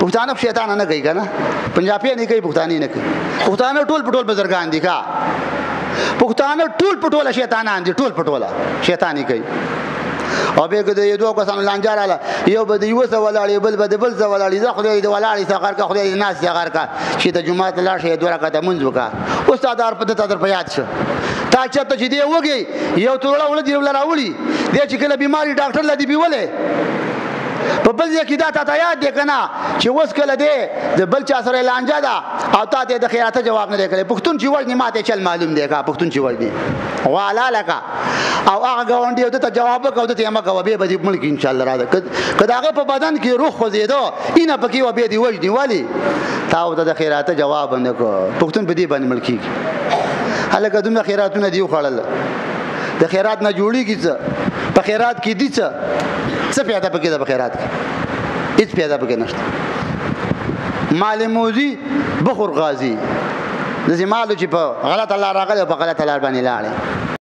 پښتانه شیطان نه کوي کنه، پنجابي نه کوي، پښتانه نه کوي. پښتانه ټول په ټول بزرګان دي کا، پښتانه ټول په ټول شیطانان دي، ټول په ټوله شیطانی کوي. او به که د دوه کسانو لانجه راله، یو به د یوه څه ولاړ، یو بل به د بل څه ولاړ، زه خدای دې ولاړ سغر کا، خدای دې ناس سغر کا، چې د جومات لاړ شي دوه رکعاته مونځ وکړه. استاد په دې در په یاد شه، تا چېرته چې دی وږی یو توړه وړه دی راوړي دی، چې کله بیماری ډاکټر له دی بیولې په بل ځای کې، دا تا ته یاد دی که نه چې اوس کله دی د بل چا سره لانجه ده او تا ته د خیراته جواب نه دی کړی. پښتون چې وژني ماته چل معلوم دی که پښتون چې وژني والا لکه او هغه ګاونډي ته جواب وکړه او ته یې مه کوه، بیا به دې مړ کړي انشاءالله. راځه که د هغه په بدن کې روح خوځېدو اینه پکې وه، بیا دې وژني. ولې تا ورته د خیراته جواب نه کړ؟ پښتون په دې باندې مړ کېږي. هلکه دومره خیراتونه دي وخوړل، د خیرات نه جوړېږي څه؟ په خیرات کې دي څه؟ څه پیدا پکې ده؟ په خیرات کې هیڅ پیدا پکې نشته. مال موزي بخور غازي، داسې مالو چې په غلطه لار راغلی او په غلطه لار باندې لاړی.